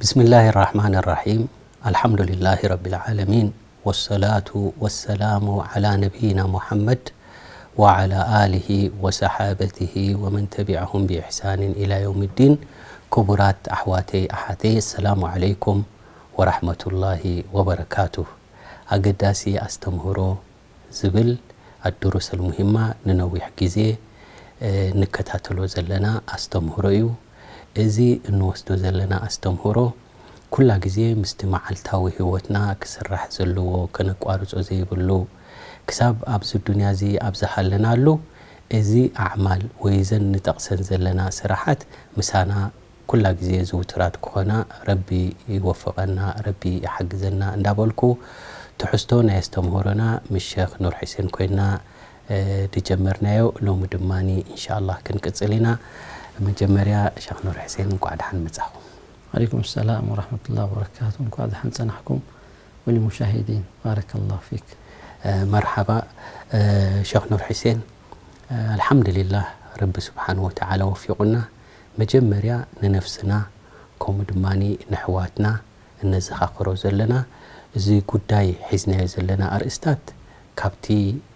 بسم الله الرحمن الرحيم. الحمد لله رب العالمين. والصلاة والسلام على نبينا محمد وعلى آله وصحابته ومن تبعهم بإحسان إلى يوم الدين. ክቡራት ኣሕዋተይ ኣሓተይ፣ السلام عليكم ورحمة الله وبركاته። ኣገዳሲ ኣስተምህሮ ዝብል ኣዱሩስ ኣልሙሂማ ንነዊሕ ግዜ፣ እ፣ ንከታተሎ ዘለና ኣስተምህሮ እዩ። እዚ እንወስዶ ዘለና ኣስተምህሮ ኩላ ግዜ ምስቲ መዓልታዊ ህይወትና ክስራሕ ዘለዎ፣ ከነቋርጾ ዘይብሉ፣ ክሳብ ኣብዚ ዱንያ እዚ ኣብ ዝሃለናሉ፣ እዚ ኣዕማል ወይ እዘን ንጠቕሰን ዘለና ስራሓት ምሳና ኩላ ግዜ ዝውቱራት ክኾና ረቢ ይወፍቐና፣ ረቢ ይሓግዘና እንዳበልኩ፣ ትሕዝቶ ናይ ኣስተምህሮና ምስ ሸኽ ኑር ሑሴን ኮይና፣ እ፣ ዝጀመርናዮ፣ ሎሚ ድማ ኢንሻኣላህ ክንቅጽል ኢና። መጀመርያ ሸኽ ኑር ሑሴን እንኳዕ ደሓን መጻኹም። عليكم السلام ورحمة الله وبركاته. እንኳዕ ደሓን ጸናሕኩም። ولمشاهدين، بارك الله فيك. እ፣ መርሓባ፣ እ፣ ሸኽ ኑር ሑሴን። እ፣ ኣልሓምዱሊላህ፣ ረቢ ስብሓን ወተዓላ ወፊቑና። መጀመርያ ንነፍስና፣ ከምኡ ድማ ንሕዋትና እነዘኻኽሮ ዘለና፣ እዚ ጉዳይ ሒዝናዮ ዘለና ኣርእስታት ካብቲ፣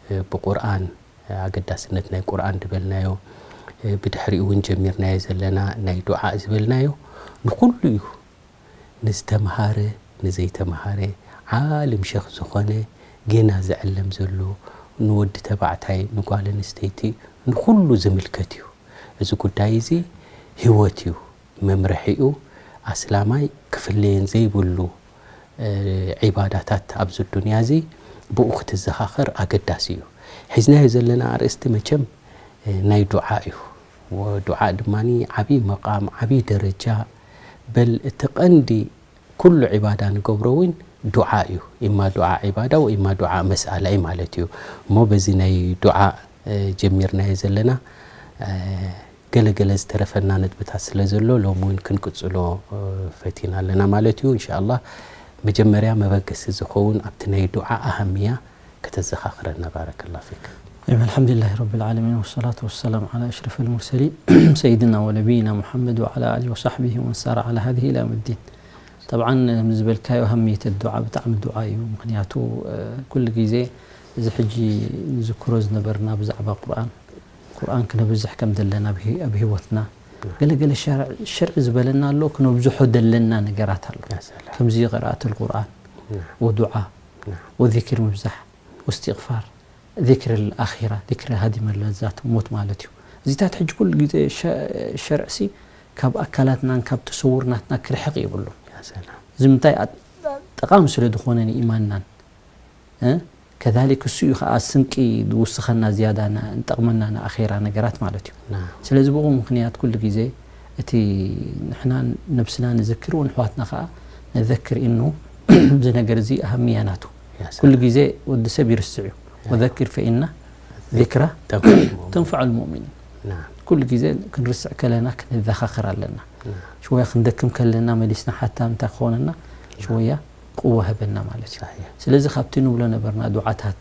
እ፣ ብቁርኣን፣ እ፣ ኣገዳስነት ናይ ቁርኣን ዝበልናዮ፣ እ፣ ብድሕሪኡ እውን ጀሚርናዮ ዘለና ናይ ዱዓ ዝበልናዮ፣ ንኹሉ እዩ። ንዝተምሃረ፣ ንዘይተምሃረ፣ ዓልም ሸኽ ዝኾነ፣ ጌና ዝዕለም ዘሎ፣ ንወዲ ተባዕታይ፣ ንጓል ኣንስተይቲ፣ ንኹሉ ዝምልከት እዩ። እዚ ጉዳይ እዚ ህይወት እዩ፣ መምርሒ እዩ። ኣስላማይ ክፍለየን ዘይብሉ፣ እ፣ ዒባዳታት ኣብዚ ዱንያ እዚ ብኡ ክትዘኻኸር ኣገዳሲ እዩ። ሒዝናዮ ዘለና ኣርእስቲ መቸም፣ እ፣ ናይ ዱዓ እዩ። ወ-፣ ዱዓ ድማ ዓብዪ መቓም፣ ዓብዪ ደረጃ፣ በል እቲ ቀንዲ ኩሉ ዒባዳ ንገብሮ እውን ዱዓ እዩ። ኢማ ዱዓ ዒባዳ ወኢማ ዱዓ መስኣላ እዩ ማለት እዩ። እሞ በዚ ናይ ዱዓ፣ እ፣ ጀሚርናዮ ዘለና፣ እ፣ ገለ ገለ ዝተረፈና ነጥብታት ስለ ዘሎ ሎሚ እውን ክንቅጽሎ፣ እ፣ ፈቲና ኣለና ማለት እዩ። ኢንሻኣላህ መጀመርያ መበገሲ ዝኸውን ኣብቲ ናይ ዱዓ ኣሃምያ ከተዘኻኽረና። ባረከላሁ ፊክ። طيب، الحمد لله رب العالمين، والصلاة والسلام على أشرف المرسلين سيدنا ونبينا محمد وعلى آله وصحبه ومن سار على هذه إلى يوم الدين. طبعا፣ ምስ ዝበልካዮ ኣሃምየት ዱዓ፣ ብጣዕሚ ዱዓ እዩ። ምኽንያቱ፣ እ፣ ኩሉ ግዜ እዚ ሕጂ ንዝክሮ ዝነበርና ብዛዕባ ቁርኣን፣ ቁርኣን ክነብዝሕ ከም ዘለና ኣብ ሂ-፣ ኣብ ህይወትና፣ ገለ ገለ ሸርዕ-፣ ሸርዒ ዝበለና ኣሎ፣ ክነብዝሖ ዘለና ነገራት ኣሎ። ያ ሰላም። ከምዚ ቅርኣት ቁርኣን፣ ያ። ወዱዓ፣ ያ። ወዚክር ምብዛሕ፣ ወእስትግፋር፣ ዚክር ኣኺራ፣ ዚክር ሃዲመ ለዛት ሞት ማለት እዩ። እዚታት ሕጂ ኩሉ ግዜ ሸ-፣ ሸርዕሲ ካብ ኣካላትናን ካብ ተሰውር ናትና ክርሕቕ የብሉን። ያ ሰላም። እዚ ምንታይ? ኣ-፣ ጠቓሚ ስለ ዝኾነ ንኢማንናን፣ እ? ከዛሊክ እሱ እዩ ኸዓ ስንቂ ዝውስኸና ዝያዳ ና-፣ ንጠቕመና ንኣኼራ ነገራት ማለት እዩ። ናም። ስለዚ ብኡ ምኽንያት ኩሉ ግዜ እቲ ንሕና ነብስና ንዝክር እውን ኣሕዋትና ኸዓ ነዘክር ኢኑ እዚ ነገር እዚ ኣሃምያ ናቱ። ያ ሰላም። ኩሉ ግዜ ወዲ ሰብ ይርስዕ እዩ። ያ። ወዘኪር ፈኢና ዚክራ ተንፈዑል ሙእሚኒን። ተንፈዑል ሙእሚኒን። ናም። ኩሉ ግዜ ክንርስዕ ከለና ክንዘኻኸር ኣለና። ናም። ሽወያ ክንደክም ከለና መሊስና ሓታም እንታይ ክኾነና? ናም። ሽወያ ቅዋ ህበና ማለት እዩ። ሳሒሕ። ስለዚ ካብቲ ንብሎ ነበርና ዱዓታት፣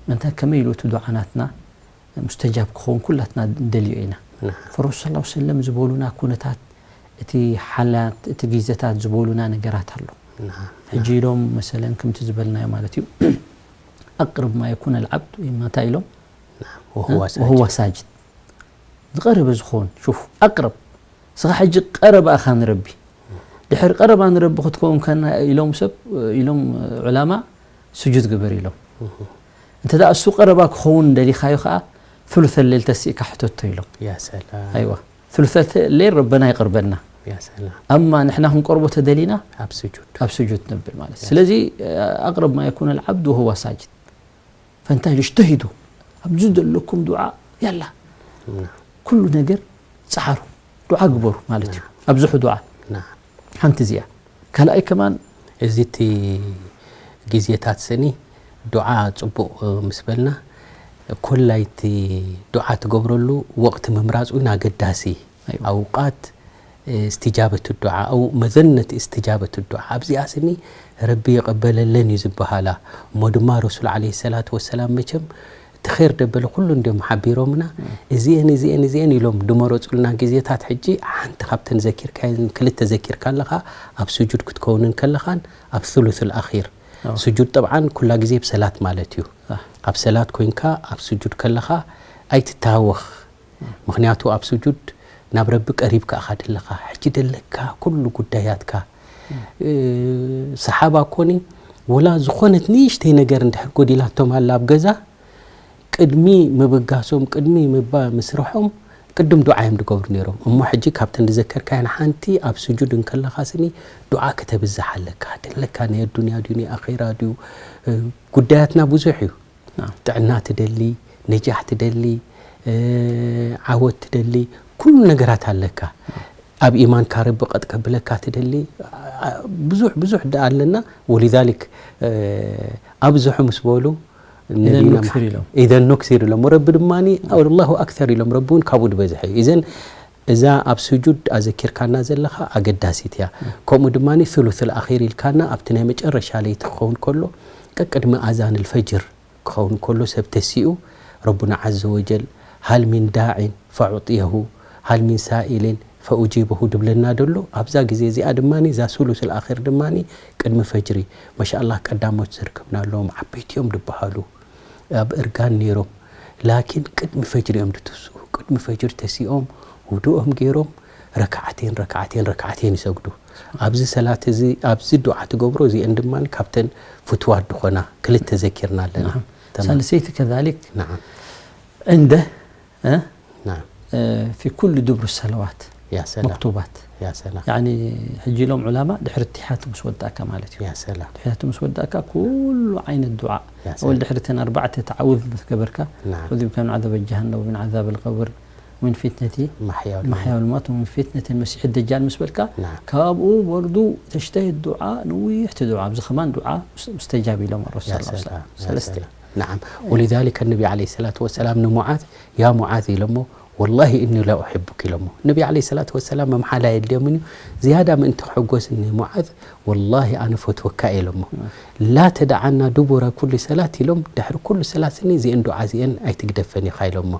ምእንታ ከመይ ኢሉ እቲ ዱዓ ናትና ሙስተጃብ ክኸውን ኩላትና ንደልዮ ኢና። ናም። ፈረሱ ሰለላሁ ዐለይሂ ወሰለም ዝበሉና ኩነታት፣ እቲ ሓላት፣ እቲ ግዜታት ዝበሉና ነገራት ኣሎ። ናም። ሕጂ ኢሎም መሰለን ከምቲ ዝበልናዮ ማለት እዩ። ኣቅርብ ማ የኩነ ልዓብድ፣ ወይ እንታይ ኢሎም? ናም። ወሁወ እ? ሳጅድ። ወሁወ ሳጅድ። ዝቐረበ ዝኾን፣ ሹፍ፣ ኣቅርብ። ስኻ ሕጂ ቀረባ እኻ ንረቢ። ድሕሪ ቀረባ ንረቢ ክትከውን ከና ኢሎም ሰብ፣ ኢሎም ዑላማ፣ ስጁድ ግበር ኢሎም። እህ። እንተ ደኣ እሱ ቀረባ ክኸውን ደሊኻዮ ኸኣ፣ ثلث الليل ተሲእካ ሕተቶ ኢሎም። ያ ሰላም። ኣይዋ፣ ثلث الليل ረበና ይቐርበና። ያ ሰላም። ኣማ ንሕና ክንቀርቦ ተደሊና፣ ኣብ ስጁድ። ኣብ ስጁድ ነብል ማለት። ያ ስለዚ፣ ሰላም። أقرب ما يكون العبد وهو ساجد. ፈንታይ እጅተሂዱ፣ ኣብዚ ዘለኩም ዱዓ፣ ያላ፣ ናም። ኩሉ ነገር ጸዓሩ፣ ዱዓ ግበሩ ማለት እዩ። ናም። ኣብዝሑ ዱዓ። ናም። ሓንቲ እዚኣ። ካልኣይ ከማን፣ እዚ እቲ ግዜታት ስኒ ዱዓ ጽቡቕ ምስ በልና፣ ኮላይቲ ዱዓ ትገብረሉ ወቕቲ ምምራጽ እውን ኣገዳሲ። ኣይዋ። ኣውቃት እስትጃበት ዱዓ፣ ኣው መዘነት እስትጃበት ዱዓ። ኣብዚኣ ስኒ ረቢ ይቐበለለን እዩ ዝበሃላ። እሞ ድማ ረሱል ዓለይሂ ሰላቱ ወሰላም መቸም እቲ ኸይር ደበለ ኩሉ እንዲዮም ሓቢሮምና። እዚአን፣ እዚአን፣ እዚአን ኢሎም ድመረጹልና ግዜታት፣ ሕጂ ሓንቲ ካብተን ዘኪርካየን፣ ክልተ ዘኪርካ ኣለኻ፣ ኣብ ስጁድ ክትከውንን ከለኻን ኣብ ثلث الأخير። ኣዎ። ስጁድ ጠብዓን ኩላ ግዜ ብሰላት ማለት እዩ። ኣህ። ኣብ ሰላት ኮይንካ ኣብ ስጁድ ከለኻ ኣይትተሃወኽ። ምኽንያቱ ኣብ ስጁድ ናብ ረቢ ቀሪብካ ኢኻ ደለኻ። ሕጂ ደለካ ኩሉ ጉዳያትካ። እ፣ ሰሓባ ኮኒ ወላ ዝኾነት ንእሽተይ ነገር እንድሕር ጎዲላቶም ኣላ ኣብ ገዛ፣ ቅድሚ ምብጋሶም፣ ቅድሚ ምባ-፣ ምስርሖም፣ ቅድም ዱዓ እዮም ዝገብሩ ነይሮም። እሞ ሕጂ ካብተን ዝዘከርካየን ሓንቲ ኣብ ስጁድ እንከለኻ ስኒ ዱዓ ከተብዝሕ ኣለካ። ደለካ ናይ ኣዱንያ ድዩ፣ ናይ ኣኼራ ድዩ፣ እ፣ ጉዳያትና ብዙሕ እዩ። ናም። ጥዕና ትደሊ፣ ነጃሕ ትደሊ፣ እ፣ ዓወት ትደሊ፣ ኩሉ ነገራት ኣለካ። ኣብ ኢማንካ ረቢ ቀጥ ከብለካ ትደሊ፣ ኣ-፣ ብዙሕ፣ ብዙሕ ደኣ ኣለና። ወሊዛሊክ፣ እ፣ ኣብዝሑ ምስ በሉ፣ ኢዘን ነቢና ኑክሲር መሓ-፣ ኢሎም። ኢዘን ኑክሲር ኢሎም። ወረቢ ድማኒ፣ ኣላሁ ኣክተር ኢሎም። ረቢ እውን ካብኡ ዝበዝሐ እዩ። ኢዘን እዛ ኣብ ስጁድ ኣዘኪርካና ዘለኻ ኣገዳሲት እያ። ከምኡ ድማኒ ثلث الأخير ኢልካና ኣብቲ ናይ መጨረሻ ለይቲ ክኸውን ከሎ፣ ቀቅድሚ ኣዛን الفجر ክኸውን ከሎ ሰብ ተሲኡ፣ ረቡና ዓዘ ወጀል፣ هل من داع فأعطيه، هل من سائل فأجيبه ድብለና ደሎ፣ ኣብዛ ግዜ እዚኣ ድማኒ፣ እዛ ثلث الأخير ድማኒ ቅድሚ ፈጅሪ፣ ማሻኣላህ፣ ቀዳሞት ዝርከብናሎም ዓበይቲ እዮም ድበሃሉ። ኣብ እርጋን ነይሮም። ላኪን ቅድሚ ፈጅሪ እዮም ድትስኡ። ቅድሚ ፈጅሪ ተሲኦም፣ ውዱኦም ገይሮም፣ ረክዓቴን፣ ረክዓቴን፣ ረክዓቴን ይሰግዱ። ኣብዚ ሰላት እዚ፣ ኣብዚ ዱዓ ትገብሮ፣ እዚአን ድማ ካብተን ፍትዋት ዝኾና ክልተ ዘኪርና ኣለና። ናዓም። ተማም። ሳልሰይቲ ከዛሊክ ናዓም። ዕንደ፣ እ? ናዓም። እ፣ ፊ ኩል ዱብር ሰለዋት ያ ሰላም። መክቱባት። ያ ሰላም። ያኒ፣ ሕጂ ኢሎም ዑላማ ድሕሪ ትሕያቱ ምስ ወዳእካ ማለት እዩ። ያ ሰላም። ትሕያቱ ምስ ወዳእካ ኩሉ ዓይነት ዱዓ፣ ያ ሰላም። ኣወል ድሕሪ እተን ኣርባዕተ ተዓውዝ ምስ ገበርካ፣ ናዓም። أعوذ بك من عذاب جهنم ومن عذاب القبر ومن فتنة المحيا والممات ومن فتنة المسيح الدجال ምስ በልካ፣ ናዓም። ካብኡ ወርዱ ተጅተሂድ ዱዓ፣ ነዊሕቲ ዱዓ፣ ኣብዚ ከማን ዱዓ ሙስ-፣ ሙስተጃብ ኢሎም ረሱል ያ ሰለላሁ ዐለይሂ ሰላም፣ ወሰለም። ያ ሰለስተ። ሰላም። ናዓም። ወሊዛሊከ ነቢ ዐለይሂ ሰላቱ ወሰላም ንሙዓዝ፣ ያ ሙዓዝ ኢሎሞ፣ ወላሂ እኒ ላ ኡሒቡክ ኢሎሞ። ነቢ ዐለይሂ ሰላቱ ወሰላም መምሓላ የድልዮምን እዩ። ዝያዳ ምእንቲ ክሕጎስ እኒ ሙዓዝ፣ ወላሂ ኣነ ፈትወካ እየ ኢሎሞ። ላ ተደዓና ዱቡረ ኩሉ ሰላት ኢሎም፣ ድሕሪ ኩሉ ሰላት ስኒ እዚአን ዱዓ እዚአን ኣይትግደፈን ኢኻ ኢሎሞ።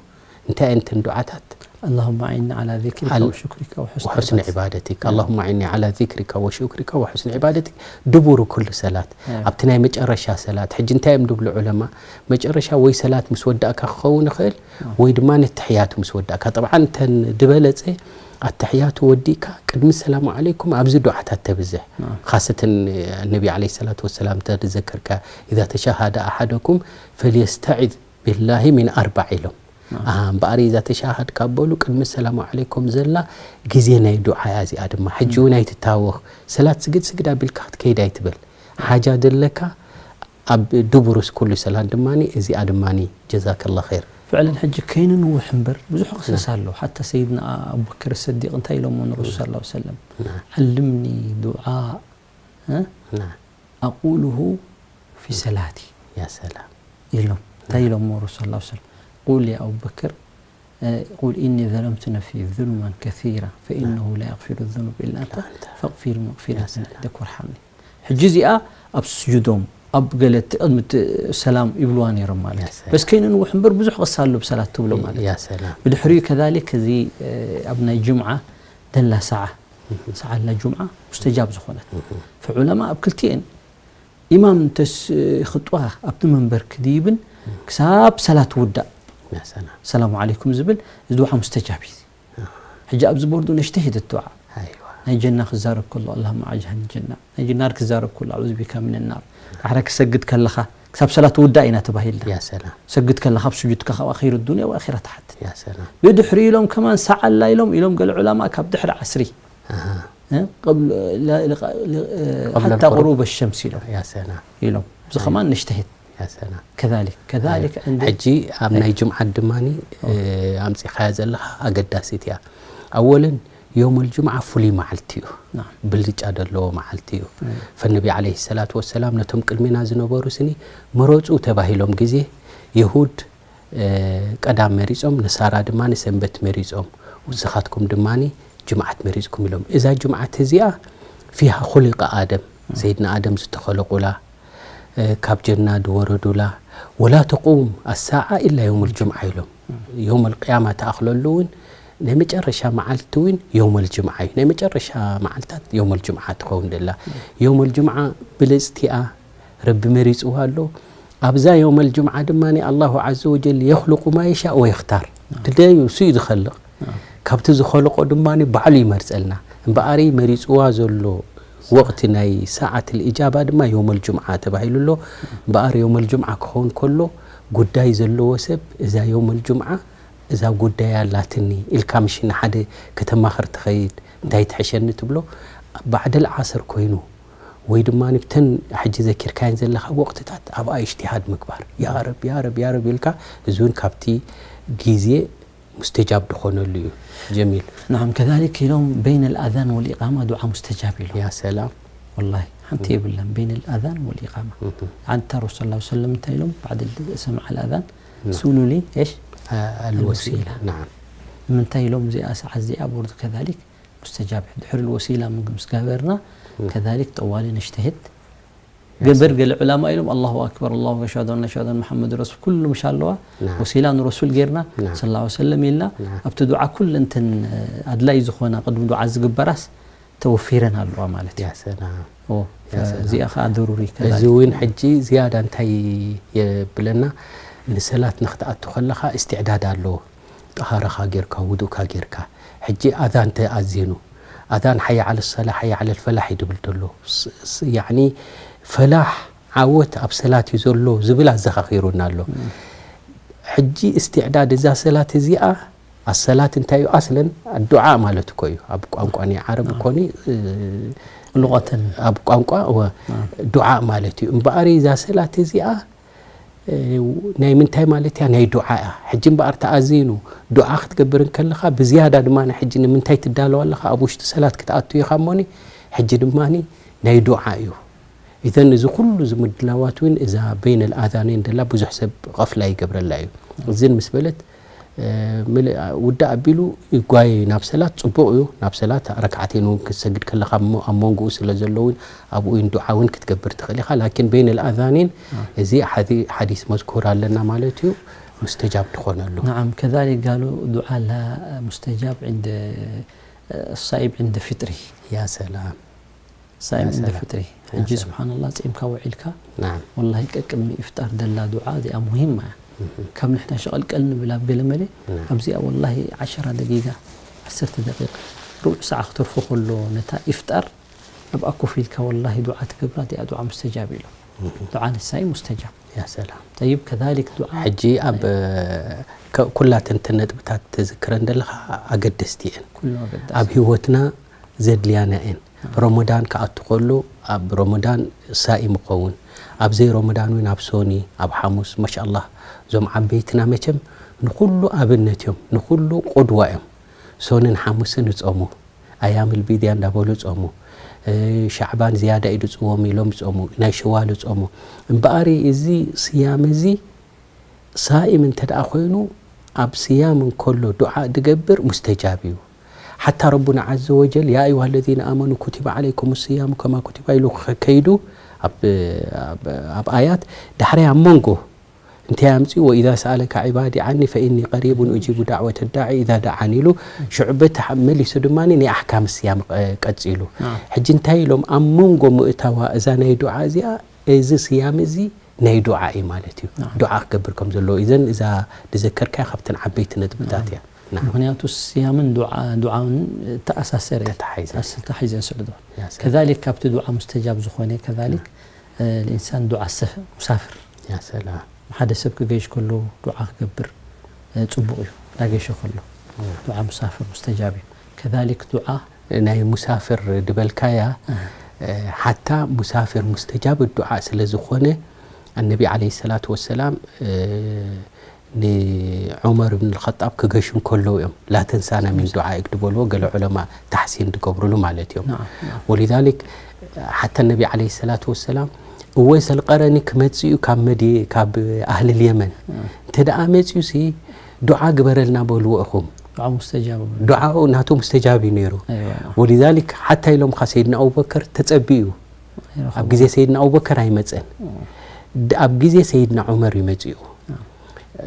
እንታይ እየን እተን ዱዓታት? اللهم أعني على ذكرك አል-፣ وشكرك وحسن وحسن عبادتك. عبادتك. اللهم أعني على ذكرك وشكرك وحسن عبادتك دبر كل صلاة. ኣዎ። ኣብቲ ናይ መጨረሻ ሰላት። ሕጂ እንታይ እዮም ድብሉ ዑለማ? መጨረሻ ወይ ሰላት ምስ ወዳእካ ክኸውን ይኽእል፣ ኣዎ። ወይ ድማ ነተሕያቱ ምስ ወዳእካ። ጠብዓን እተን ዝበለጸ ኣተሕያቱ ወዲእካ ቅድሚ ሰላሙ ዓለይኩም ኣብዚ ዱዓታት ተብዝሕ። ኣዎ። ካሰተን ነቢ ዓለይሂ ሰላቱ ወሰላም ተዘከርካ፣ إذا تشهد أحدكم فليستعذ بالله من أربع ኢሎም። ኣዎ። ኣሃ፣ እምበኣር ኢዛ ተሻሃድ ካብ በሉ ቅድሚ ሰላሙ ዓለይኩም ዘላ ግዜ ናይ ዱዓ እያ። እዚኣ ድማ ሕጂ እውን ኣይትታወኽ። ሰላት ስግድ ስግድ ኣቢልካ ክትከይድ ኣይትበል። ሓጃ ደለካ ኣብ ድቡርስ ኩሉ ሰላት ድማኒ እዚኣ ድማኒ ጀዛከላ ኸይር። ፍዕለን ሕጂ ከይንንውሕ እምበር ብዙሕ ክሰስ ኣሎ። ሓታ ሰይድና ኣቡበከር ሰዲቅ እንታይ ኢሎሞ ንረሱል ሰለላሁ ዐለይሂ ወሰለም? ናዓም። علمني دعاء، እ? ናዓም። أقوله في صلاتي ያ ሰላም። ኢሎም። እንታይ ኢሎሞ ረሱል ሰለላሁ ዐለይሂ ወሰለም? قل يا أبو بكر، እ፣ قل إني ظلمت نفسي ظلما كثيرا فإنه لا يغفر الذنوب إلا أنت فاغفر لي مغفرة من عندك وارحمني። ሕጂ እዚኣ ኣብ ስጁዶም፣ ኣብ ገለ እቲ ቅድሚ እቲ ሰላም ይብልዋ ነይሮም ማለት እዩ። ያ ሰላም። በስ ከይንንውሕ እምበር ብዙሕ ቅሳ ኣሎ ብሰላት ትብሎ ማለት እዩ። ያ ሰላም። ብድሕሪኡ ከዛሊክ እዚ፣ እ፣ ኣብ ናይ ጅምዓ ደላ ሰዓ፣ ሰዓ ኣላ ጅምዓ ሙስተጃብ ዝኾነት። ፈዑለማ ኣብ ክልቲኤን ኢማም እንተስ ይኽጥዋ ኣብቲ መንበር ክድይብን ክሳብ ሰላት ውዳእ ያ ሰላም። ሰላሙ ዓለይኩም ዝብል እዚ ዱዓ ሙስተጃብ እዩ። ሕጂ ኣብዚ ቦርዱ ነጅተሂድ ዱዓ። ኣይዋ። ናይ ጀና ክዛረብ ከሎ፣ اللهم أجعلني الجنة። ናይ ናር ክዛረብ ከሎ፣ أعوذ بك من النار። ዳሕረ ክሰግድ ከለኻ፣ ክሳብ ሰላት ውዳእ ኢና ተባሂልና። ያ ሰላም። ሰግድ ከለኻ፣ ኣብ ስጁድካ፣ ካብ ኣኺር ዱንያ ወኣኺራ ትሓትት። ያ ሰላም። ብድሕሪ ኢሎም ከማን ሰዓላ ኢሎም፣ ኢሎም ገለ ዑለማ ካብ ድሕሪ ዓስሪ። ኣሃ። እ? قبل، لا، لا، لا، قبل حتى الغروب. غروب الشمس ኢሎም። ያ ሰላም። ኢሎም። እዚ ከማን ነጅተሂድ። ያ ሰላም። ከዛሊክ፣ ከዛሊክ ኣይ፣ ዕንደ ሕጂ ኣብ ናይ ጅምዓት ድማኒ፣ ኦ። እ፣ ኣምጺኻያ ዘለኻ ኣገዳሲት እያ። ኣወልን፣ ዮሙል ጅምዓ ፍሉይ መዓልቲ እዩ። ናም። ብልጫ ዘለዎ መዓልቲ እዩ። እም። ፈነቢ ዓለይሂ ሰላቱ ወሰላም ነቶም ቅድሚና ዝነበሩ ስኒ ምረጹ ተባሂሎም ግዜ፣ የሁድ፣ እ፣ ቀዳም መሪጾም፣ ነሳራ ድማ ንሰንበት መሪጾም፣ ንስኻትኩም ድማኒ ጅምዓት መሪጽኩም ኢሎም። እዛ ጅምዓት እዚኣ ፊሃ ኹሊቀ ኣደም፣ እም። ሰይድና ኣደም ዝተኸለቁላ፣ እ፣ ካብ ጀና ዝወረዱላ፣ ولا تقوم الساعة إلا يوم الجمعة ኢሎም። የውመል ቅያማ ተኣኽለሉ እውን ናይ መጨረሻ መዓልቲ እውን የውመል ጅምዓ እዩ። ናይ መጨረሻ መዓልታት የውመል ጅምዓ ትኸውን ደላ። የውመል ጅምዓ ብልጽቲኣ ረቢ መሪጽዋ ኣሎ። ኣብዛ የውመል ጅምዓ ድማ ኣላሁ ዓዘ ወጀል የኽልቁ ማ የሻእ ወየኽታር። ድደዩ እሱ እዩ ዝኸልቕ። ካብቲ ዝኸልቆ ድማ ባዕሉ ይመርጸልና። እምበኣሪ መሪጽዋ ዘሎ ወቕቲ ናይ ሰዓት ልእጃባ ድማ የውመል ጅምዓ ተባሂሉ ኣሎ። እምበኣር የውመል ጅምዓ ክኸውን ከሎ ጉዳይ ዘለዎ ሰብ እዛ የውመል ጅምዓ እዛ ጉዳይ ኣላትኒ ኢልካ ምሽ ንሓደ ከተማኽር ትኸይድ እንታይ ትሕሸኒ ትብሎ ባዕደል ዓስር ኮይኑ ወይ ድማ ብተን ሕጂ ዘኪርካየን ዘለኻ ወቕትታት ኣብኣ እጅትሃድ ምግባር ያ ረብ ያ ረብ ያ ረብ ኢልካ እዚ እውን ካብቲ ግዜ ሙስተጃብ ድኾነሉ እዩ። ጀሚል። نعم كذلك ኢሎም በይነ الأذان والإقامة ዱዓ ሙስተጃብ ኢሎም። ያ ሰላም። والله ሓንቲ የብለን በይነ الأذان والإقامة። ኣንታ ረሱል ሰለላሁ ዐለይሂ ወሰለም እንታይ ኢሎም بعد سماع الأذان سلوا لي ايش الوسيلة. نعم. ምንታይ ኢሎም እዚኣ ሰዓት እዚኣ برضو كذلك ሙስተጃብ ድሕሪ الوسيلة ምግብ ምስ ገበርና كذلك ጠዋሊ ነጅተሂድ ገበር ገለ ዑላማ ኢሎም الله أكبر الله أكبر أشهد أن أشهد أن محمد رسول ኩሉ ምሽ ኣለዋ نعم. وسيلة ንረሱል ጌርና نعم. صلى الله عليه وسلم ኢልና نعم. ኣብቲ ዱዓ ኩለንተን ኣድላይ ዝኾና ቅድሚ ዱዓ ዝግበራስ ተወፊረን ኣለዋ ማለት እዩ። ያ ሰላም። ኦ፣ ያ ሰላም። እዚኣ ኸዓ ضروري እዚ እውን ሕጂ ዝያዳ እንታይ የብለና ንሰላት ንክትኣቱ ከለኻ እስትዕዳድ ኣለዎ። ጠሃራኻ ጌርካ ውዱእካ ጌርካ ሕጂ ኣዛን ተኣዚኑ ኣዛን ሓየ ዓለ ሰላ ሓየ ዓለ ልፈላሕ እዩ ድብል ደሎ ያዕኒ ፈላሕ ዓወት ኣብ ሰላት እዩ ዘሎ ዝብል ኣዘኻኺሩና ኣሎ። ሕጂ እስትዕዳድ እዛ ሰላት እዚኣ ኣሰላት እንታይ እዩ ኣስለን ዱዓ ማለት እኮ እዩ ኣብ ቋንቋ ናይ ዓረብ እኮኒ ሉቀተን ኣብ ቋንቋ እወ ዱዓ ማለት እዩ እምበኣር እዛ ሰላት እዚኣ ናይ ምንታይ ማለት እያ ናይ ዱዓ እያ ሕጂ እምበኣር ተኣዚኑ ዱዓ ክትገብር እንከለኻ ብዝያዳ ድማ ሕጂ ንምንታይ ትዳለዋ ኣለኻ ኣብ ውሽጢ ሰላት ክትኣቱ ኢኻ እሞኒ ሕጂ ድማ ናይ ዱዓ እዩ إذن እዚ ኩሉ እዚ ምድላዋት እውን እዛ በይነ ልኣዛነይን ደላ ብዙሕ ሰብ ቐፍላ ይገብረላ እዩ። እዝን ምስ በለት ምልእ ውዳእ ኣቢሉ ይጓየ እዩ ናብ ሰላት ጽቡቕ እዩ። ናብ ሰላት ረክዓተይን እውን ክትሰግድ ከለኻ እሞ ኣብ መንጎኡ ስለ ዘሎ እውን ኣብኡ እውን ዱዓ እውን ክትገብር ትኽእል ኢኻ። ላኪን በይነ ልኣዛነይን እዚ ሓዲ- ሓዲስ መዝኩር ኣለና ማለት እዩ። ሙስተጃብ ትኾነሉ። نعم كذلك قالوا دعاء لا مستجاب عند الصائم عند فطره. ያ ሰላም። صائم عند فطره ሕጂ سبحان الله ጺምካ ውዒልካ والله ቀቅድሚ ኢፍጣር ደላ ዱዓ እዚኣ ሙሂማ እያ ካብ ንሕና ሸቐልቀል ንብል ኣብ ገለ መለ ኣብዚኣ والله ዓሸራ ደቂቃ ዓሰርተ ደቂቃ ሩብዕ ሰዓ ክተርፎ ከሎ ነታ ኢፍጣር ኣብኣ ኮፍ ኢልካ والله ዱዓ ትገብራ እዚኣ ዱዓ ሙስተጃብ ኢሎም ዱዓ ንሳይ ሙስተጃብ يا سلام طيب كذلك دعاء ሕጂ ኣብ ኩላተን እተን ነጥብታት ተዝክረን ዘለኻ ኣገደስቲ እየን ኣብ ህይወትና ዘድልያና እየን። ረመዳን ክኣቱ ከሎ ኣብ ረመዳን ሳኢም እኸውን፣ ኣብ ዘይ ረመዳን እውን ኣብ ሶኒ፣ ኣብ ሓሙስ ማሻኣላህ። እዞም ዓበይትና መቸም ንኹሉ ኣብነት እዮም፣ ንኹሉ ቁድዋ እዮም። ሶንን ሓሙስን ይጾሙ፣ ኣያምል ቢድያ እንዳበሉ ይጾሙ። ሻዕባን ዝያዳ እዩ ድጽዎም ኢሎም ይጾሙ፣ ናይ ሸዋል ይጾሙ። እምበኣር እዚ ስያም እዚ ሳኢም እንተ ደኣ ኮይኑ ኣብ ስያም እንከሎ ዱዓ ድገብር ሙስተጃብ እዩ። ሓታ ረቡና ዓዘ ወጀል ያ ኣዩሃ ለዚነ ኣመኑ ኩቲበ ዓለይኩም ስያሙ ከማ ኩቲበ ኢሉ ከይዱ ኣብ ኣያት ዳሕራይ ኣብ መንጎ እንታይ ኣምፅኡ ወኢዛ ሰኣለካ ዒባዲ ዓኒ ፈኢኒ ቀሪቡን ኡጂቡ ዳዕወተ ዳዒ ኢዛ ደዓን ኢሉ ሽዑ በቲ መሊሱ ድማ ናይ ኣሕካም ስያም ቀፂሉ ሕጂ እንታይ ኢሎም ኣብ መንጎ ምእታዋ እዛ ናይ ዱዓ እዚኣ እዚ ስያም እዚ ናይ ዱዓ እዩ ማለት እዩ። ዱዓ ክገብር ከም ዘለዎ እዘን እዛ ዝዘከርካያ ካብተን ዓበይቲ ነጥብታት እያ። ምክንያቱ ስያምን ዱዓውን ተኣሳሰረ ተታሒዘን ስዕዶ ከዛሊክ ካብቲ ዱዓ ሙስተጃብ ዝኾነ ከዛሊክ ልኢንሳን ዱዓ ሙሳፍር ሓደ ሰብ ክገይሽ ከሎ ዱዓ ክገብር ፅቡቕ እዩ። ዳገሸ ከሎ ዱዓ ሙሳፍር ሙስተጃብ እዩ። ከዛሊክ ዱዓ ናይ ሙሳፍር ድበልካያ ሓታ ሙሳፍር ሙስተጃብ ዱዓ ስለ ዝኾነ ኣነቢ ዓለይሂ ሰላቱ ወሰላም ንዑመር ብን ልኸጣብ ክገሹ እንከለዉ እዮም ላተንሳና ሚን ዱዓኢክ ድበልዎ ገለ ዑለማ ታሕሲን ድገብሩሉ ማለት እዮም። ወሊዛሊክ ሓታ ነቢ ዓለይሂ ሰላቱ ወሰላም እወይሰል ቀረኒ ክመጽእ እዩ ካብ መድ ካብ ኣህሊ ልየመን እንተ ደኣ መጽዩሲ ዱዓ ግበረልና በልዎ ኢኹም። ዱዓ ሙስተጃብ ዱዓኡ ናቱ ሙስተጃብ እዩ ነይሩ። ወሊዛሊክ ሓታ ኢሎምኻ ሰይድና ኣቡበከር ተጸቢኡ ኣብ ግዜ ሰይድና ኣቡበከር ኣይመጸን። ድ- ኣብ ግዜ ሰይድና ዑመር እዩ መጺኡ።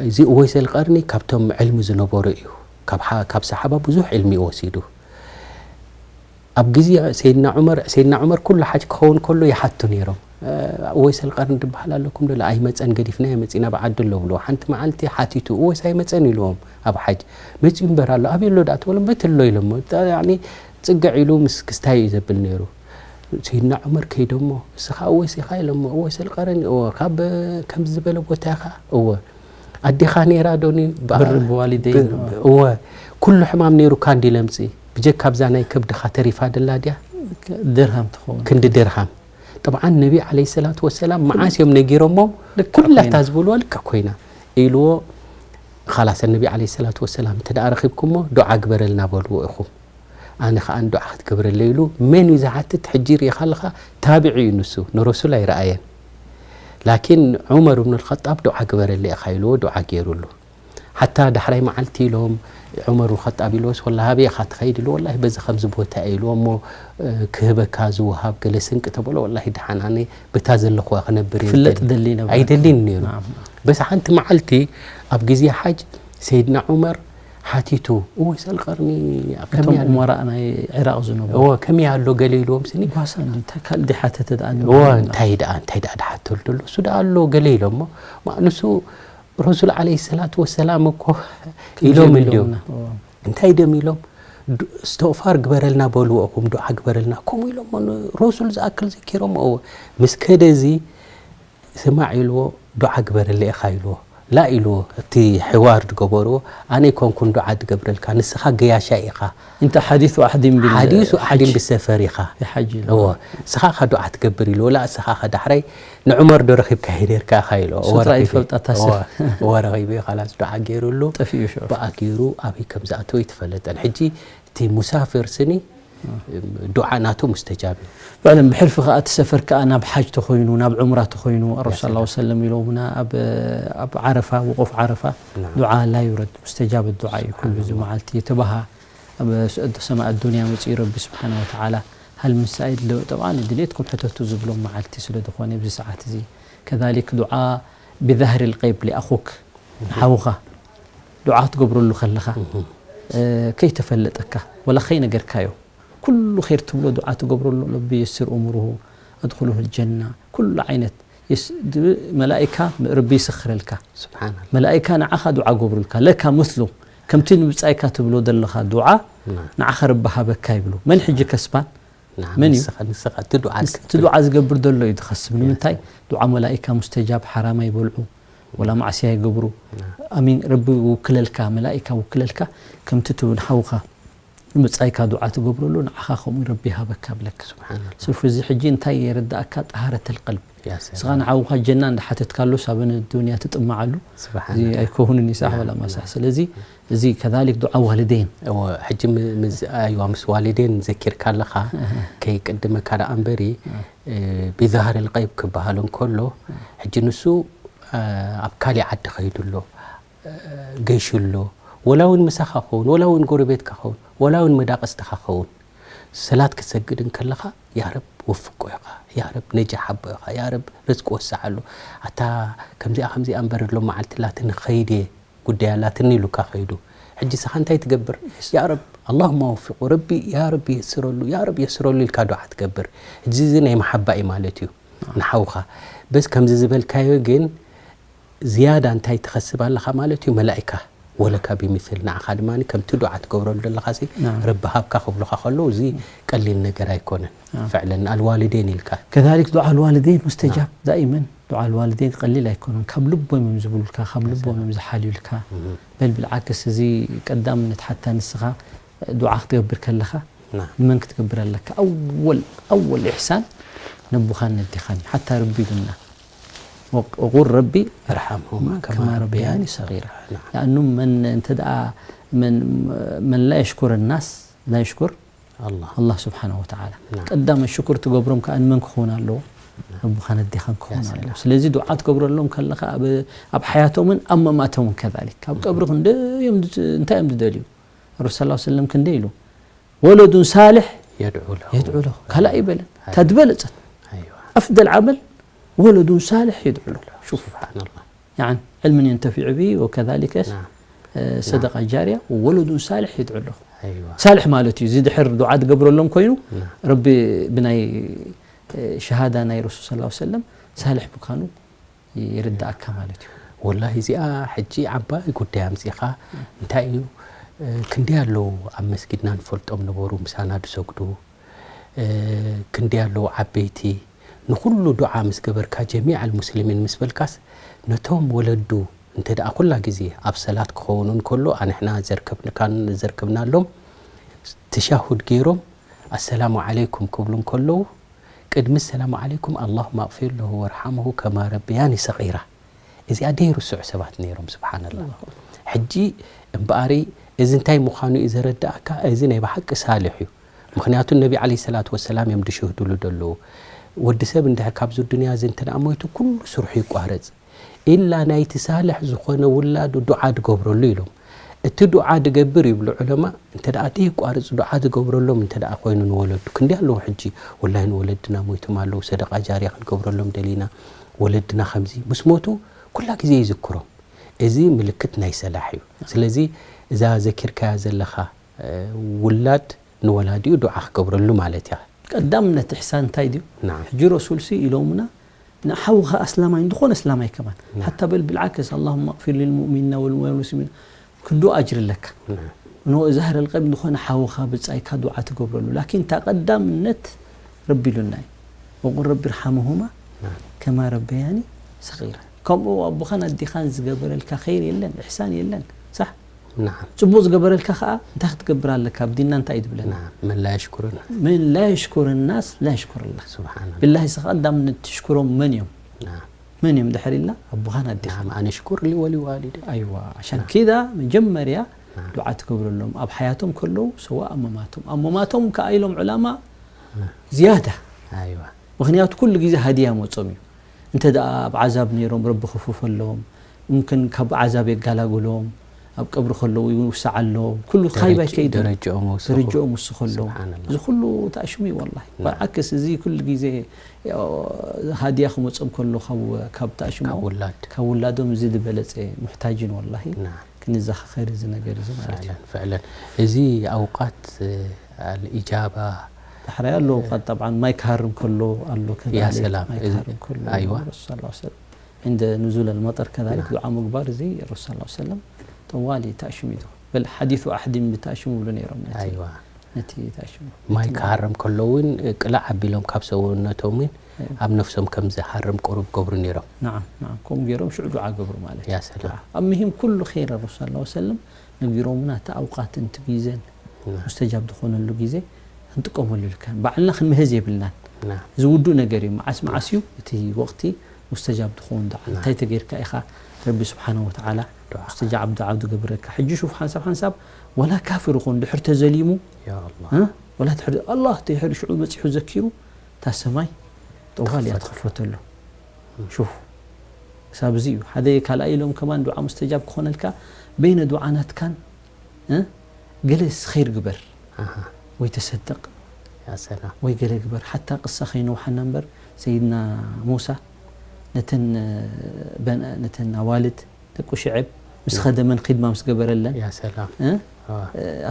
እዚ ኡወይሰል ቀርኒ ካብቶም ዕልሚ ዝነበሩ እዩ። ካብ ሓ- ካብ ሰሓባ ብዙሕ ዕልሚ እዩ ወሲዱ። ኣብ ግዜ ሰይድና ዑመር፣ ሰይድና ዑመር ኩሉ ሓጅ ክኸውን ከሎ ይሓቱ ነይሮም። "እ፣ ኡወይሰል ቀርኒ ዝበሃል ኣለኩም ዶ?" "ኣይመጸን፣ ገዲፍናዮ መጺና ብዓዲ ኣሎ" ብልዎ። ሓንቲ መዓልቲ ሓቲቱ፣ "ኡወይስ ኣይመጸን?" ኢልዎም። ኣብ ሓጅ መጺኡ እምበር ኣሎ። "ኣበይ ኣሎ ደኣ?" ትብሎም፣ "በቲ ኣሎ" ኢሎሞ። ጣ-፣ ያኒ ጽግዕ ኢሉ ምስ ክስታይ እዩ ዘብል ነይሩ። ሰይድና ዑመር ከይዶሞ፣ "እስኻ ኡወይስ ኢኻ?" ኢሎሞ። "ኡወይሰል ቀረኒ?" "እወ." "ካብ ከምዚ ዝበለ ቦታ ኢኻ?" "እወ." "ኣዴኻ ነይራ ዶኒ?" "ብ-፣ ብር ብዋሊደይ ብ-፣ ነው። እወ። ኩሉ ሕማም ነይሩካ እንዲ ለምጺ? ብጀካ ኣብዛ ናይ ከብድኻ ተሪፋ ደላ ድያ?" ድርሃም ትኸውን። ክንዲ ድርሃም። ጠብዓን ነቢ ዓለይሂ ሰላቱ ወሰላም መዓስ እዮም ነጊሮሞም? ልክዕ ኩላታ ኮይና። ዝብልዎ ልክዕ ኮይና ኢልዎ። ኻላስ ነቢ ዓለይሂ ሰላቱ ወሰላም እንተ ደኣ ረኺብኩሞ ዱዓ ግበረልና በልዎ ኢኹም። ኣነ ኸኣ ዱዓ ክትገብረለይ ኢሉ መን እዩ ዝሓትት? ሕጂ ይሪኢኻ ኣለኻ፣ ታቢዒ እዩ ንሱ፣ ንረሱል ኣይረኣየን። ላኪን ዑመር ብን ልኸጣብ ዱዓ ግበረለይ ኢኻ ኢልዎ፣ ዱዓ ገይሩሉ። ሓታ ዳሕራይ መዓልቲ ኢሎም ዑመር ብን ኸጣብ ኢልዎስ፣ "ወላ ሃበይ ኢኻ ትኸይድ?" ኢሉ፣ "ወላሂ በዚ ከምዚ ቦታ እየ" ኢልዎ። "እሞ፣ እ፣ ክህበካ ዝወሃብ ገለ ስንቂ?" ተበሎ፣ "ወላሂ ደሓን፣ ኣነ በታ ዘለኹዋ ክነብር እየ ፍለጥ ዝደሊ." ደሊ ነበር። ኣይደልን ነይሩ። ናም። በዚ ሓንቲ መዓልቲ ኣብ ግዜ ሓጅ ሰይድና ዑመር ሓቲቱ፣ "እወ ሰልቀርኒ እቶም ከመይ ኣሎ?" ኡመራእ ናይ ዒራቕ ዝነበሩ። እወ፣ "ከመይ ኣሎ?" ገለ ኢልዎም ስኒ። ጓሳ እንዲ እንታይ ካልእ ድሓተተ ደኣ እወ፣ ንብል። እንታይ ደኣ፣ እንታይ ደኣ ድሓተሉ ደሎ? እሱ ደኣ ኣሎ ገለ ኢሎሞ። ማ-፣ ንሱ ረሱል ዓለይሂ ሰላቱ ወሰላም እኮ ከምዚ ኢሎም እዮም እንድዮም። ኢሎምና። እወ። እንታይ ደም ኢሎም? ዱ-፣ እስትቕፋር ግበረልና በልዎ እኹም፣ ዱዓ ግበረልና። ከምኡ ኢሎሞ፣ ንረሱል ዝኣክል ዘኪሮሞ። እወ። ምስ ከደ እዚ ስማዕ ኢልዎ፣ ዱዓ ግበረለይ ኢኻ ኢልዎ። ላ ኢልዎ፣ እቲ ሕዋር ዝገበርዎ፣ ኣነ ኣይኮንኩን ዱዓ ዝገብረልካ፣ ንስኻ ገያሻይ ኢኻ። እንተ ሓዲሱ ኣሕዲን ቢል-፣ ሓዲሱ ኣሕዲን ሓጅ። ብሰፈር ኢኻ። የሓጅ ኢልዎ። እዎ፣ ንስኻ ኢኻ ዱዓ ትገብር ኢልዎ። ላ ንስኻ ኢኻ ዳሕራይ ንዑመር ዶ ረኺብካዮ ነይርካ ኢኻ ኢልዎ። እሱ እዎ ጥራይ ረኺበ። ይፈልጣ እታ ሰብ። እዎ፣ እዎ ረኺበ፣ ኻላስ ዱዓ ገይሩሉ። ጠፊኡ ሽዑ። ብኣ ገይሩ ኣበይ ከም ዝኣተወ ኣይተፈለጠን። ሕጂ እቲ ሙሳፍር ስኒ ዱዓ ናቱ ሙስተጃብ እዩ። ፍዕለን ብሕልፊ ከኣ እቲ ሰፈር ከኣ ናብ ሓጅ ተኾይኑ፣ ናብ ዑምራ ተኾይኑ፣ ኣረሱል ያ ሰላም። ሰለላሁ ዐለይሂ ወሰለም ኢሎምና ኣብ፣ ኣብ ዓረፋ፣ ውቁፍ ዓረፋ ናም። ዱዓ ላ ዩረድ፣ ሙስተጃብ ዱዓ እዩ። ኩሉ እዚ ሱብሓነላህ። መዓልቲ የተባሃ ኣብ ስ-፣ ሰማእ ኣዱንያ መጺኡ ረቢ ስብሓነ ወተዓላ፣ ሃል ምን ሳኢል ለ-፣ ጠብዓን ድሌትኩም ሕተቱ ዝብሎም መዓልቲ ስለ ዝኾነ፣ ኣብዚ ሰዓት እዚ ከዛሊክ ዱዓ ብዛህሪ ልቀይብ ሊኣኹክ፣ ንሓውኻ ዱዓ ክትገብረሉ ከለኻ፣ እህ። እ፣ ከይተፈለጠካ፣ ወላ ከይነገርካዮ፣ ኩሉ ኸይር ትብሎ ዱዓ ትገብረሉ፣ ረቢ የስር እሙሩሁ፣ ኣድኹሉሁ ልጀና፣ ኩሉ ዓይነት የስ-፣ ድ-፣ መላኢካ ረቢ ይስኽረልካ። ስብሓንላህ። መላኢካ ንዓኻ ዱዓ ገብሩልካ፣ ለካ ምስሉ፣ ከምቲ ንብጻይካ ትብሎ ዘለኻ ዱዓ፣ ናም። ንዓኻ ረቢ ሃበካ ይብሉ። መን ሕጂ ከስባን? ናም፣ መን እዩ? ንስኻ፣ ንስኻ፣ እቲ ዱዓ ንስ-፣ እቲ ትገብር። ዱዓ ዝገብር ዘሎ እዩ ዝኸስብ። ያ ንምንታይ? ሰላም። ዱዓ መላኢካ ሙስተጃብ፣ ሓራም ኣይበልዑ፣ ወላ ማዕስያ ኣይገብሩ። ናም። ኣሚን፣ ረቢ ውክለልካ፣ መላኢካ ውክለልካ፣ ከምቲ ትብል ሓውኻ ብጻይካ ዱዓ ትገብረሉ፣ ንዓኻ ከምኡ ረቢ ሃበካ ብለካ። ስብሓንላህ። ሱፍ፣ እዚ ሕጂ እንታይ የረዳእካ? ጠሃረተል ቀልብ። ያ ሰላም። ስኻ ንዓውኻ ጀና እንዳሓተትካሉ፣ ሳበነ ዱንያ ትጥምዓሉ። ስብሓንላህ። እዚ ኣይከውንን ይሳሕ ያ ወላ ማሳሕ። ሰላም። ስለዚ እዚ ከዛሊክ ዱዓ ዋልደይን። እወ፣ ሕጂ ም-፣ ምስ፣ ኣይዋ፣ ምስ ዋልደይን ዘኪርካ ኣለኻ፣ እህ። ከይቅድመካ ደኣ እምበሪ፣ እህ። እ፣ ቢዛህር ልቀይብ ክበሃል እንከሎ፣ እህ። ሕጂ ንሱ፣ እ፣ ኣብ ካሊእ ዓዲ ኸይዱ ኣሎ፣ እ፣ ገይሹ ኣሎ፣ ወላ እውን ምሳኻ ኸውን፣ ወላ እውን ጎረቤትካ ኸውን፣ ወላ እውን መዳቕስትኻ ኸውን፣ ሰላት ክትሰግድ እንከለኻ፣ "ያ ረብ፣ ወፍቆ ኢኻ፣ ያ ረብ፣ ነጃሕ ኣቦ ኢኻ፣ ያ ረብ፣ ርዝቂ ወስዓሉ፣ ኣታ ከምዚኣ ከምዚኣ እምበር ኣሎ መዓልቲ ኣላትኒ ክኸይድ እየ፣ ጉዳይ ኣላትኒ" ኢሉካ ከይዱ። ሕጂ ንስኻ እንታይ ትገብር? የስ። "ያ ረብ፣ ኣላሁማ ወፊቁ፣ ረቢ፣ ያ ረቢ የስረሉ፣ ያ ረቢ የስረሉ" ኢልካ ዱዓ ትገብር። ሕጂ እዚ ናይ መሓባ እዩ ማለት እዩ ንሓውኻ። በስ ከምዚ ዝበልካዮ ግን ዝያዳ እንታይ ትኸስብ ኣለኻ ማለት እዩ? መላኢካ ወለካ ቢምስል ንዓኻ ድማ ከምቲ ዱዓ ትገብረሉ ዘለኻሲ ናም። ረቢ ሃብካ ክብሉኻ ከለዉ፣ እዚ ቀሊል ነገር ኣይኮነን። ናም። ፍዕለን ኣልዋሊደይን ኢልካ። ከዛሊክ ዱዓ ኣልዋሊደይን ሙስተጃብ ናም። ዳኢመን። ዱዓ ኣልዋሊደይን ቀሊል ኣይኮነን። ካብ ልቦም እዮም ዝብሉልካ፣ ካብ ልቦም እዮም ዝሓልዩልካ። እህ። በል ብልዓክስ፣ እዚ ቀዳምነት ሓታ ንስኻ ዱዓ ክትገብር ከለኻ ናም። ንመን ክትገብር ኣለካ? ኣወል፣ ኣወል ኢሕሳን ነቦኻን ነዴኻን እዩ። ሓታ ረቢ ኢሉና፣ "ወቅ-፣ ወቁል ረቢ እርሓምሁማ ከማ ከማ ረቢያኒ ረቢያኒ ሰጊራ." ናም። ለኣኑ መን እንተ ደኣ፣ መን፣ መን ላ የሽኩር ናስ ላ የሽኩር ኣላህ። ኣላህ ስብሓነ ወተዓላ። ናም። ቀዳመ ሽኩር ትገብሮም ከኣ ንመን ክኸውን ኣለዎ? ናም። ነቦኻን ነዴኻን ክኸውን ያ ኣለዎ። ሰላም። ስለዚ ዱዓ ትገብረሎም ከለኻ ኣብ፣ ኣብ ሓያቶምን ኣብ መማቶምን ከዛሊክ። ኣብ ቀብሪ ክንደይ እዮም ዝ-፣ እንታይ እዮም ዝደልዩ? ረሱል ሰለላሁ ዐለይሂ ወሰለም ክንደይ ኢሉ? "ወለዱን ሳሊሕ የድዑ ለሁ። የድዑ ለሁ።" ካልእ ኣይበለን። ኣይዋ። እታ ዝበለጸት። ኣይዋ። ኣፍደል ዓመል ወለዱን ሳልሕ የድዑ ኣለኹ። ሹፍ። ስብሓንላ። ያኒ ዕልምን የንተፊዑ ብሂ ወከዛሊከ ናም። ሰደቃ ጃርያ ወለዱን ሳልሕ የድዑ ኣለኹ። ኣይዋ። ሳልሕ ማለት እዩ። እዚ ድሕር ዱዓ ትገብረሎም ኮይኑ ናም። ረቢ ብናይ ሸሃዳ ናይ ረሱል ሰለላሁ ዐለይሂ ወሰለም ሳልሕ ምዃኑ ይርዳእካ ማለት እዩ። ወላሂ እዚኣ ሕጂ ዓባይ ጉዳይ ኣምፂኻ። እንታይ እዩ፣ ክንደይ ኣለዉ ኣብ መስጊድና ንፈልጦም ነበሩ ምሳና ዝሰግዱ፣ ክንደይ ኣለዉ ዓበይቲ። ንኹሉ ዱዓ ምስ ገበርካ ጀሚዕ ኣልሙስሊሚን ምስ በልካስ ነቶም ወለዱ እንተ ደኣ ኩላ ግዜ ኣብ ሰላት ክኸውን እንከሎ ኣንሕና ዘርከብካን ዘርክብናሎም ተሻሁድ ገይሮም ኣሰላሙ ዓለይኩም ክብሉ እንከለዉ ቅድሚ ሰላሙ ዓለይኩም ኣላሁመ ኣቕፊር ለሁ ወርሓምሁ ከማ ረበያኒ ሰቂራ። እዚኣ ደይርስዑ ሰባት ነይሮም። ስብሓንላ። ሕጂ እምበኣሪ እዚ እንታይ ምዃኑ እዩ ዘረዳእካ? እዚ ናይ ብሓቂ ሳልሕ እዩ። ምኽንያቱ ነቢ ዓለይሂ ሰላቱ ወሰላም እዮም ድሽህዱሉ ደለዉ። ወዲ ሰብ እንድሕር ካብዚ ዱንያ እዚ እንተ ደኣ ሞይቱ ኩሉ ስርሑ ይቋረጽ። ኢላ ናይቲ ሳልሕ ዝኾነ ውላዱ ዱዓ ድገብረሉ ኢሎም። እቲ ዱዓ ድገብር ይብሉ ዑለማ፣ እንተ ደኣ ደይቋርጽ ዱዓ ድገብረሎም እንተ ደኣ ኮይኑ ንወለዱ። ክንደይ ኣለዉ ሕጂ ወላሂ ንወለድና ሞይቶም ኣለዉ፣ ሰደቃ ጃርያ ክንገብረሎም ደሊና፣ ወለድና ከምዚ ምስ ሞቱ ኩላ ግዜ ይዝክሮም። እዚ ምልክት ናይ ሰላሕ እዩ። ስለዚ እዛ ዘኪርካያ ዘለኻ ውላድ ንወላዲኡ ዱዓ ክገብረሉ ማለት እያ። ቀዳምነት ኢሕሳን እንታይ ድዩ? ናም። ሕጂ ረሱል ሲ ኢሎምና ንሓውኻ ኣስላማይ ዝኾነ ኣስላማይ ከማን ናም። ሓታ በል ብልዓክስ ኣላሁመ ኣቕፊር ልልሙእሚኒና ወልሙስሊሚን ክንዱ ኣጅሪ ኣለካ። ናም። ኖ ዛህር ኣልቀልቢ ዝኾነ ሓውኻ ብጻይካ ዱዓ ትገብረሉ ላኪን እታ ቀዳምነት ረቢ ኢሉና እዩ። ወቁል ረቢ ርሓምሁማ ናም። ከማ ረበያኒ ሰጊራ። ከምኡ ኣቦኻን ኣዴኻን ዝገበረልካ ኸይር የለን፣ ኢሕሳን የለን። ሳሕ? ናም። ጽቡቕ ዝገበረልካ ኸኣ እንታይ ክትገብር ኣለካ? ኣብ ዲንና እንታይ እዩ ዝብለና? ናም። መን ላ የሽኩሩና። መን ላ የሽኩር ናስ ላ የሽኩር ላህ። ስብሓንላ። ብላሂ ስኻ ቀዳምነት ትሽኩሮም መን እዮም? ናም። መን እዮም ድሕር ኢልና ኣቦኻን ኣዴኻ። ናም። ኣነ ሽኩር ሊ ወሊ ዋሊደ። ኣይዋ ዓሻን ኪዳ መጀመርያ ናም። ዱዓ ትገብረሎም ኣብ ሓያቶም ከለዉ ሰዋ ኣብ መማቶም ኣብ መማቶም ከኣ ኢሎም ዑላማ ዝያዳ ኣይዋ። ምኽንያቱ ኩሉ ግዜ ሃድያ መጾም እዩ። እንተ ደኣ ኣብ ዓዛብ ነይሮም ረቢ ክፉፈሎም፣ ሙምክን ካብ ዓዛብ የጋላግሎም፣ ኣብ ቀብሪ ከለዉ ይውስዓሎም፣ ኩሉ ካይባይ ደረጅ- ከይዱ ደረጅኦም ወስኹ። ደረጅኦም ውስኸሎም። ስብሓንላ። እዚ ኩሉ ተኣሽሙ እዩ ወላሂ። ናም። ዓክስ እዚ ኩሉ ግዜ ሃድያ ክመጾም ከሎ ካብ ካብ ተኣሽሙ ካብ ውላድ። ካብ ውላዶም እዚ ዝበለጸ ሙሕታጅን ወላሂ ናም። ክንዘኻኸር እዚ ነገር እዚ ማለት እዩ። ፍዕለን ፍዕለን። እዚ ኣውቃት ኣልኢጃባ ዳሕራይ ኣሎ ቃል ጠብዓን ማይ ክሃርም ከሎ ኣሎ ከዛሊክ ያ ሰላም። ማይ እዚ- ክሃርም ከሎ ኣይዋ። ረሱል ሰለላሁ ዐለይሂ ወሰለም ዕንደ ኑዙል ኣልመጠር ከዛሊክ ናም። ዱዓ ምግባር እዚ ረሱል ሰለላሁ ዐለይሂ ወሰለም ጠዋሊ ተኣሽሙ እዩ። በል ሓዲሱ ኣሕዲም ብተኣሽሙ ይብሉ ነይሮም ነቲ ኣይዋ። ነቲ ተኣሽሙ ማይ ነቲ ክሃርም ከሎ እውን ቅላዕ ኣቢሎም ካብ ሰውነቶም እውን ኣይዋ። ኣብ ነፍሶም ከም ዝሃርም ቁሩብ ገብሩ ነይሮም። ናዓም ናዓም ከምኡ ገይሮም ሽዑ ዱዓ ገብሩ ማለት እዩ። ያ ሰላም። ኣብ ምሂም ኩሉ ኸይር ረሱል ሰለላሁ ዐለይሂ ወሰለም ነጊሮምና እቲ ኣውቃት እንቲ ግዜን ናም። ሙስተጃብ ዝኾነሉ ግዜ ክንጥቀመሉ ልካ ባዕልና ክንምህዝ የብልናን። ናም። እዚ ውዱእ ነገር እዩ። መዓስ መዓስ እዩ እቲ ወቕቲ ሙስተጃብ ትኸውን ዱዓ? ናም። እንታይ ተገይርካ ኢኻ ረቢ ስብሓነ ወተዓላ ዱዓ። ሙስተጃብ ዱዓ ዝገብረካ? ሕጂ ሹፍ ሓንሳብ ሓንሳብ ወላ ካፍር ይኹን ድሕር ተዘሊሙ ያ ኣላህ። እ? ወላ ድሕር ኣላህ ድሕር ሽዑ መጺሑ ዘኪሩ እታ ሰማይ ጠዋል እያ ትኽፈተሉ። ሹፍ ክሳብ እዚ እዩ ሓደ ካልኣይ ኢሎም ከማን ዱዓ ሙስተጃብ ክኾነልካ በይነ ዱዓ ናትካን እ? ገለ ኸይር ግበር ኣሃ። ወይ ተሰደቕ ያ ሰላም። ወይ ገለ ግበር ሓታ ቅሳ ከይነውሓና እምበር ሰይድና ሙሳ ነተን በን- ነተን ኣዋልድ ደቁ ሽዕብ ምስ ኸደ መን ኺድማ ምስ ገበረለን ያ ሰላም። እ? ኣዋ።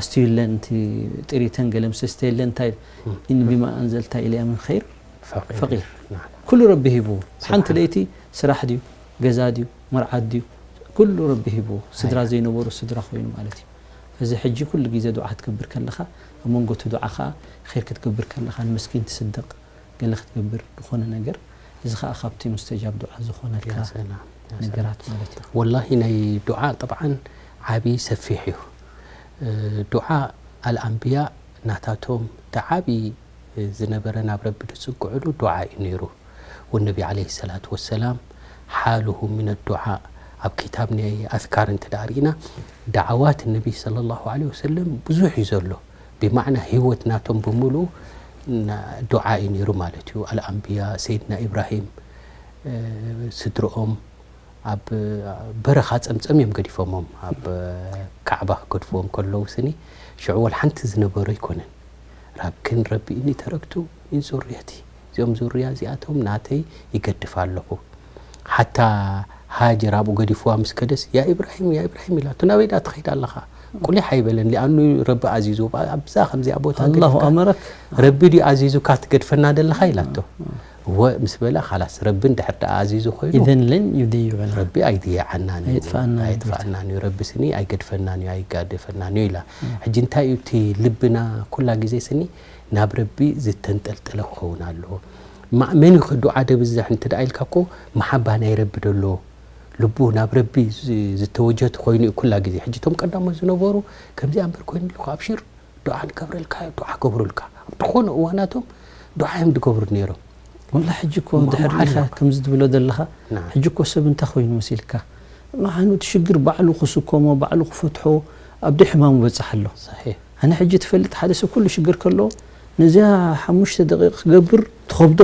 ኣስትዩለን እቲ ጥሪተን ገለ ምስ ኣስተየለን እንታይ ኢሉ? ኢን ቢማ ኣንዘልታ ኢለያ ምን ኸይር ፈቂር። ፈቂር። ናም። ኩሉ ረቢ ሂቡ ሓንቲ ስብሓን። ለይቲ ስራሕ ድዩ ገዛ ድዩ መርዓት ድዩ ኩሉ ረቢ ሂቡ ስድራ ኣያ። ዘይነበሩ ስድራ ኮይኑ ማለት እዩ። እዚ ሕጂ ኩሉ ግዜ ዱዓ ክትገብር ከለኻ ኣብ መንጎ እቲ ዱዓ ኸዓ ኸይር ክትገብር ከለኻ ንመስኪን ትስድቕ ገለ ክትገብር ዝኾነ ነገር እዚ ኸዓ ካብቲ ሙስተጃብ ዱዓ ዝኾነልካ ያ ሰላም፣ ያ ሰላም። ነገራት ማለት እዩ። ወላሂ ናይ ዱዓ ጠብዓን ዓቢ ሰፊሕ እዩ። እ፣ ዱዓ ኣልኣንብያ ናታቶም እቲ ዓቢ ዝነበረ ናብ ረቢ ዝጽግዕሉ ዱዓ እዩ ነይሩ። ወነቢ ዓለይሂ ሰላቱ ወሰላም ሓሉሁ ሚነ ዱዓ ኣብ ኪታብ ናይ ኣዝካር እንተ ደኣ ርኢና ዳዕዋት ነቢ ሰለላሁ ዐለይሂ ወሰለም ብዙሕ እዩ ዘሎ። ብማዕና ህይወት ናቶም ብምሉኡ ና-፣ ዱዓ እዩ ነይሩ ማለት እዩ። ኣልኣንብያ፣ ሰይድና ኢብራሂም፣ እ፣ ስድርኦም ኣብ በረኻ ጸምጸም እዮም ገዲፎሞም። ኣብ ካዕባ ክገድፍዎም ከለዉ ስኒ ሽዑ ወላ ሓንቲ ዝነበሩ ኣይኮነን። ላኪን ረቢ እኒ ተረክቱ ሚን ዙርየቲ፣ እዚኦም ዙርያ እዚኣቶም ናተይ ይገድፍ ኣለኹ። ሓታ ሃጀር ኣብኡ ገዲፍዋ ምስ ከደስ፣ "ያ ኢብራሂም፣ ያ ኢብራሂም" ኢላቶ፣ "ናበይ ደኣ ትኸይድ ኣለኻ?" ቁሊሕ ኣይበለን። ሊኣኑ ረቢ ኣዚዙ፣ ኣብዛ ከምዚኣ ቦታ ኣላሁ ገዲፍካ፣ ኣመረክ። "ረቢ ድዩ ኣዚዙካ ትገድፈና ደለኻ?" ኢላቶ። "እወ" ምስ በለ፣ "ኻላስ፣ ረቢ እንድሕር ደኣ ኣዚዙ ኮይኑ፣ إذن لن يضيعنا። ረቢ ኣይድየዓናን እዩ፣ ኣየጥፍኣናን እዩ። ኣየጥፍኣናን እዩ፣ ረቢ ስኒ ኣይገድፈናን እዩ፣ ኣይጋደፈናን እዩ" ኢላ። ሕጂ እንታይ እዩ እቲ ልብና ኩላ ግዜ ስኒ ናብ ረቢ ዝተንጠልጠለ ክኸውን ኣለዎ። ማ-፣ መን እዩ ኸ ዱዓ ደብዝሕ እንተ ደኣ ኢልካ እኮ፣ መሓባ ናይ ረቢ ደሎ፣ ልቡ ናብ ረቢ ዝ-፣ ዝተወጀህ ኮይኑ እዩ ኩላ ግዜ። ሕጂ እቶም ቀዳሞት ዝነበሩ ከምዚኣ እምበር ኮይኑ ኣለኹ፣ ኣብሽር፣ ዱዓ ንገብረልካ፣ ዱዓ ገብሩልካ። ኣብ ዝኾነ እዋናቶም ዱዓ እዮም ዝገብሩ ነይሮም። ወላ ሕጂ እኮ እሞ ድሕር መዓል ኢኻ እኮ። ከምዚ ትብሎ ዘለኻ፣ ና። ሕጂ እኮ ሰብ እንታይ ኮይኑ መሲልካ? ንዓኑ እቲ ሽግር ባዕሉ ክስከሞ፣ ባዕሉ ክፈትሖ፣ ኣብ ደይ ሕማሙ በጽሕ ኣሎ። ሰሒሕ። ኣነ ሕጂ ትፈልጥ፣ ሓደ ሰብ ኩሉ ሽግር ከሎ፣ ነዚኣ ሓሙሽተ ደቂቕ ክገብር ትኸብዶ።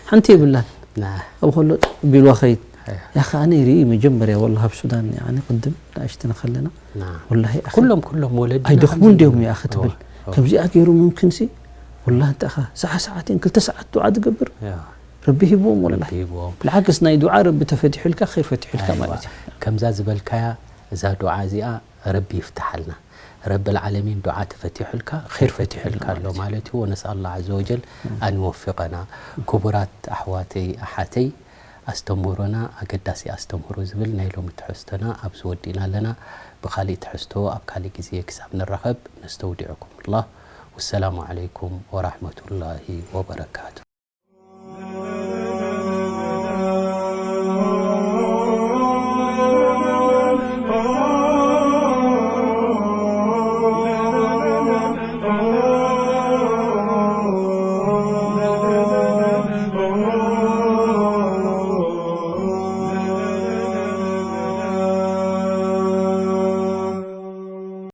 ሓንቲ የብላን። ና። ኣብ ከሎ ቢልዋ ኸይድ። ኣያ። ያኸ ኣነ ይርኢ መጀመርያ፣ ወላ ኣብ ሱዳን፣ ያኒ ቅድም ንኣሽተን ከለና፣ ና። ወላሂ ኣኸ ኩሎም፣ ኩሎም ወለድና ኣይደኽሙን ከምዚ ድዮም እዮም። ያኸ ትብል። እዋ፣ እዋ። ከምዚኣ ገይሩ ሙምክን ሲ፣ ወላ እንተ ኣኻ ሰዓ ሰዓትን ክልተ ሰዓት ዱዓ ትገብር፣ ያ። ረቢ ሂብዎም ወላ። ረቢ ሂብዎም። ብልዓክስ ናይ ዱዓ ረቢ ተፈቲሑልካ፣ ኸይር ፈቲሑልካ ኣይዋ። ማለት እዩ። ከምዛ ዝበልካያ እዛ ዱዓ እዚኣ ረቢ ይፍትሓልና። ረብል ዓለሚን ዱዓ ተፈቲሑልካ፣ ኸይር ፈቲሑልካ ኣሎ ማለት እዩ። ወነስኣል ላህ ዐዘ ወጀል ኣን ይወፊቀና። ክቡራት ኣሕዋተይ፣ ኣሓተይ፣ ኣስተምህሮና ኣገዳሲ ኣስተምህሮ ዝብል ናይ ሎሚ ትሕዝቶና ኣብዚ ወዲእና ኣለና። ብኻሊእ ትሕዝቶ ኣብ ካሊእ ግዜ ክሳብ ንራኸብ ነስተውዲዕኩም ኣላህ። ወሰላሙ ዓለይኩም ወራሕመቱላሂ ወበረካቱ።